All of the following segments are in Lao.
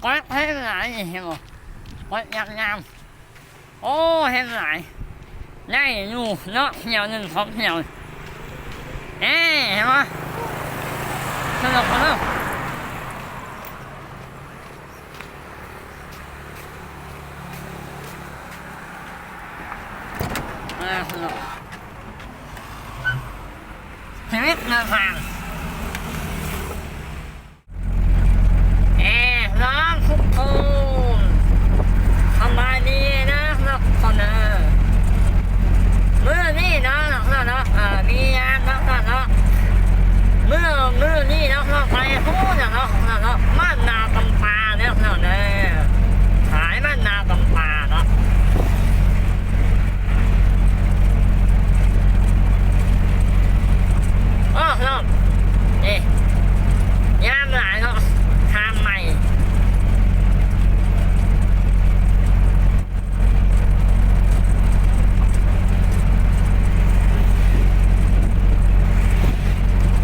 ກວາດໃຫ້ຫຼາຍນີ້ ເຫັນບໍ່? ກວາດງາມໆ. ໂອ້ ເຫັນຫຼາຍ ໄດ້ຢູ່ເນາະ ແຖວໜຶ່ງສອງແຖວ. ເອີ ເຫັນບໍ່? ສະໜຸກເນາະ. ອ່າ ສະໜຸກ ຊີວິດເດີນທາງ. ເອີ ນ້ອງທຸກຄົນ ສະບາຍດີເດີນ້ອງທຸກຄົນເດີ. ມື້ນີ້ເນາະ ນ້ອງເນາະ ເອີ ມີງານເນາະ ນ້ອງເນາະ ມື້ ມື້ນີ້ເນາະ ນ້ອງໄປພຸ້ນເນາະ ນ້ອງເນາະ ບ້ານນາກຳປາເດີ ນ້ອງເດີ ຂາຍບ້ານນາກຳປາເນາະ. ໂອ້ ນ້ອງ ເອີ ງາມຫຼາຍເນາະ ທາງໃໝ່.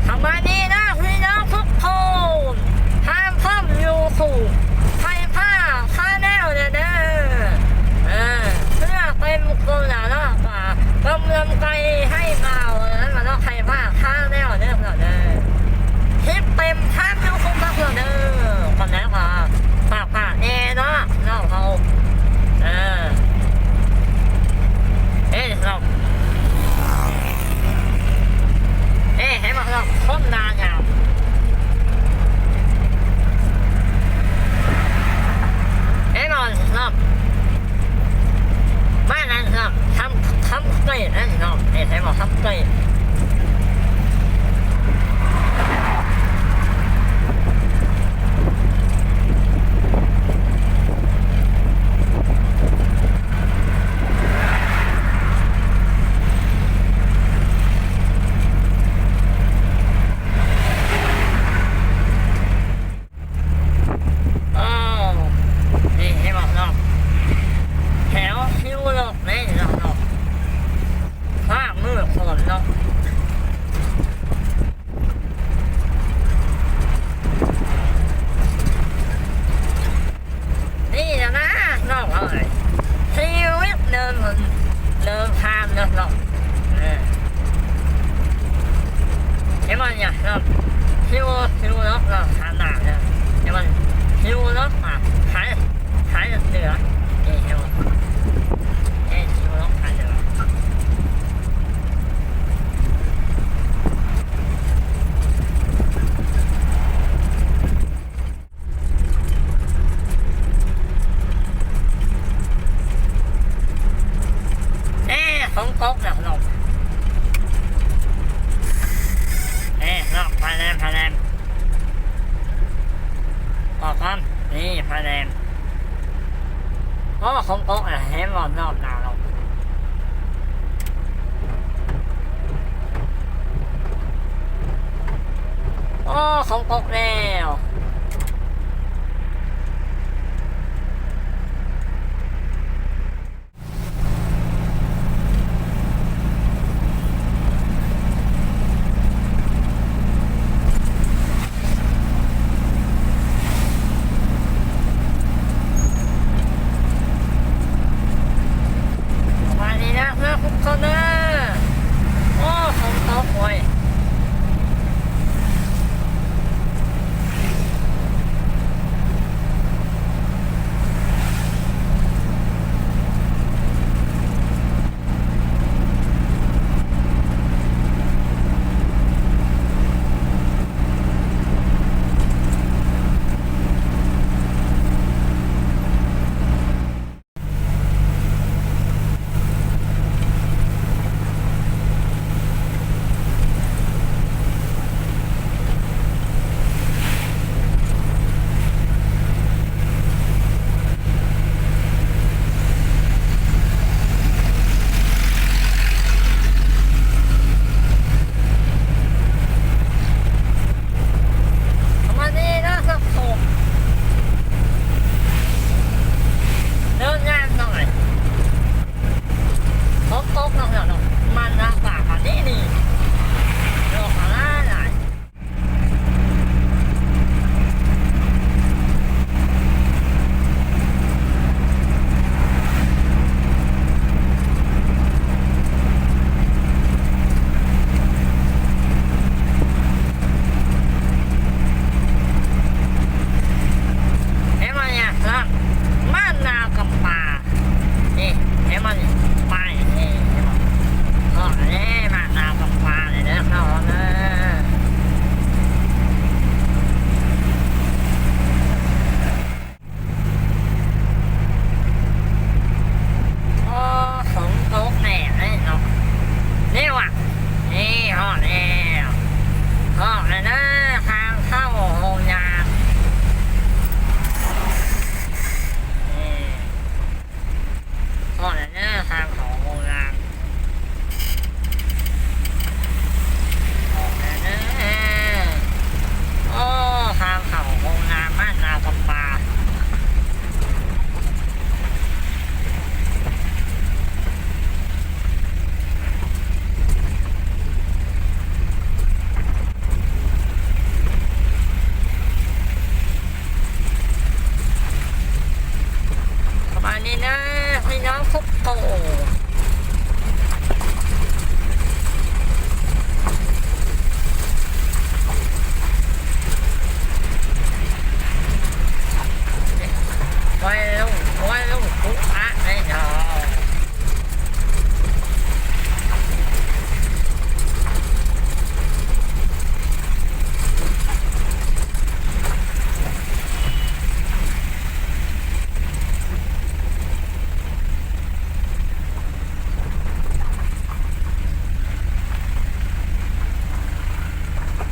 ສະບາຍດີເດີພີ່ນ້ອງທຸກຄົນ ທາງຊ່ອງຢູທູບ ໄຟຟ້າ ຊາແນລ ເດີ ເດີ. ເອີ ເພື່ອເປັນບຸນກຸສົນເນາະ ກຳລັງໃຈໃຫ້ບ່າວນັ້ນເນາະ ໄຟຟ້າ ຊາແນລ ເດີ ເດີ. ຄລິບເຕັມທາງຢູທູບເດີ ກະແລ້ວກະຝາກ ຝາກແດ່ເນາະ ນ້ອງເຮົາ ເອີ ເອີ ນ້ອງ ເອີ ໃຫ້ມາ ນ້ອງ ຄົນໜ້າຍາວ ເອີ ນ້ອງ ນ້ອງ ບ້ານນັ້ນ ນ້ອງ ທຳ ທຳເກດນັ້ນ ນ້ອງ ເອີ ໃຫ້ມາທຳເກດ. ໂອ້ ນີ້ເຫັນບໍ່ນ້ອງ ແຖວຄິວລົດນີ້ນ້ອງ ພາກມືຄົນເນາະ. ນີ້ລະນະນ້ອງເອີຍ ຊີວິດເດີນ ເດີນທາງເດີນ້ອງ ເອີ ເຫັນບໍ່ນີ້ນ້ອງ ຄິວ ຄິວລົດເນາະ ທາງໜ້າເດີ ເຫັນບໍ່ ຄິວລົດມາ ຂາຍ ຂາຍເຫຼືອ ນີ້ເຫັນບໍ່ ເຫັນຄິວລົດຂາຍເຫຼືອ. ເອີ ຝົນຕົກແລ້ວນ້ອງ ເອີ ນ້ອງ ໄຟແດງ ໄຟແດງ ອອກກ່ອນ ນີ້ ໄຟແດງ. ໂອ້ ຝົນຕົກແລ້ວ ເຫັນບໍ່ນ້ອງ ໜາວ. ໂອ້ ຝົນຕົກແລ້ວ. ສະບາຍດີເດີທຸກຄົນເດີ. ໂອ້ ຝົນຕົກເວີຍ. ນ້ອງຄົບໂຕ ໄວ້ລົງ ໄວ້ລົງ ປຸອະໄດ້ເນາະ.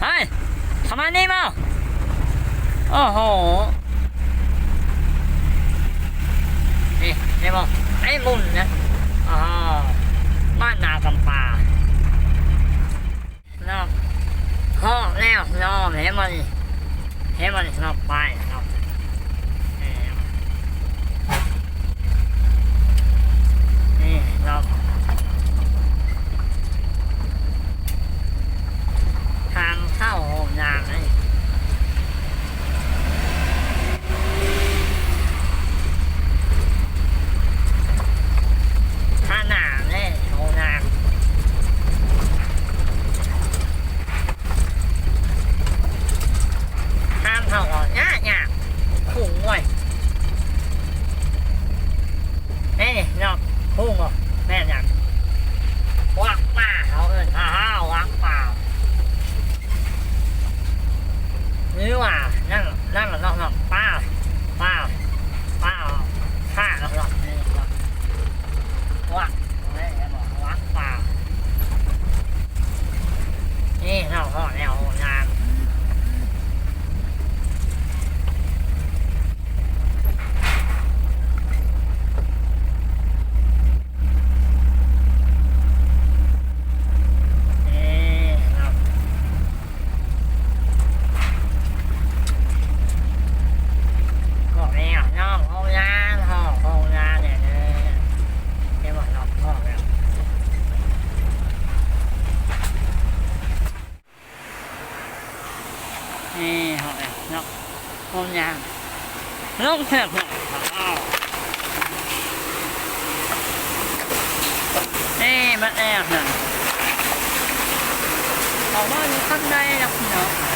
ເຮີ້ຍ ເຂົ້າມານີ້ບໍ່? ໂອ້ໂຫ ນີ້ເຫັນບໍ່? ໄອ້ໝຸ່ນນະ ອໍ ບ້ານນາກຳປາ. ເນາະ ຮອດແລ້ວເນາະ ເຫັນບໍ່ນີ້ ເຫັນບໍ່ນີ້ເນາະ ປ້າຍເນາະ ເອີ ນີ້ເນາະ ທາງເຂົ້າໂຮງງານນີ້. ທາງໜ້າແນ່ ໂຮງງານ ທາງເຂົ້າອອກຍາກໆ ຄຸ້ງເວີຍ. ເອີ ເນາະ ຮູ້ບໍ່ ແມ່ນຫຍັງ? ວັກປ່າ ເຂົາເອີ້ນ ພາຫາວັກປ່າ ຫຼືວ່ານັ້ນ ນັ້ນລະເນາະ ປ່າ ປ່າ ປ່າ ປ່າ ເນາະ ນີ້ເນາະ ວັກ ເຫັນບໍ່ ວັກປ່າ. ນີ້ເຮົາຮອດແລ້ວໂຮງງານ ນີ້ເນາະ ຮອດແລ້ວເນາະ ໂຮງງານ ຮອດໂຮງງານແລ້ວເດີ ເຫັນບໍ່ເນາະ ຮອດແລ້ວ. ນີ້ເຮົາເນາະ ລົງຍາງ ລົງເທື່ອເພື່ອນເຮົາ ນີ້ມາແອບນັ້ນ ເຂົ້າມາຢູ່ຂ້າງໃນແລ້ວພີ່ນ້ອງ.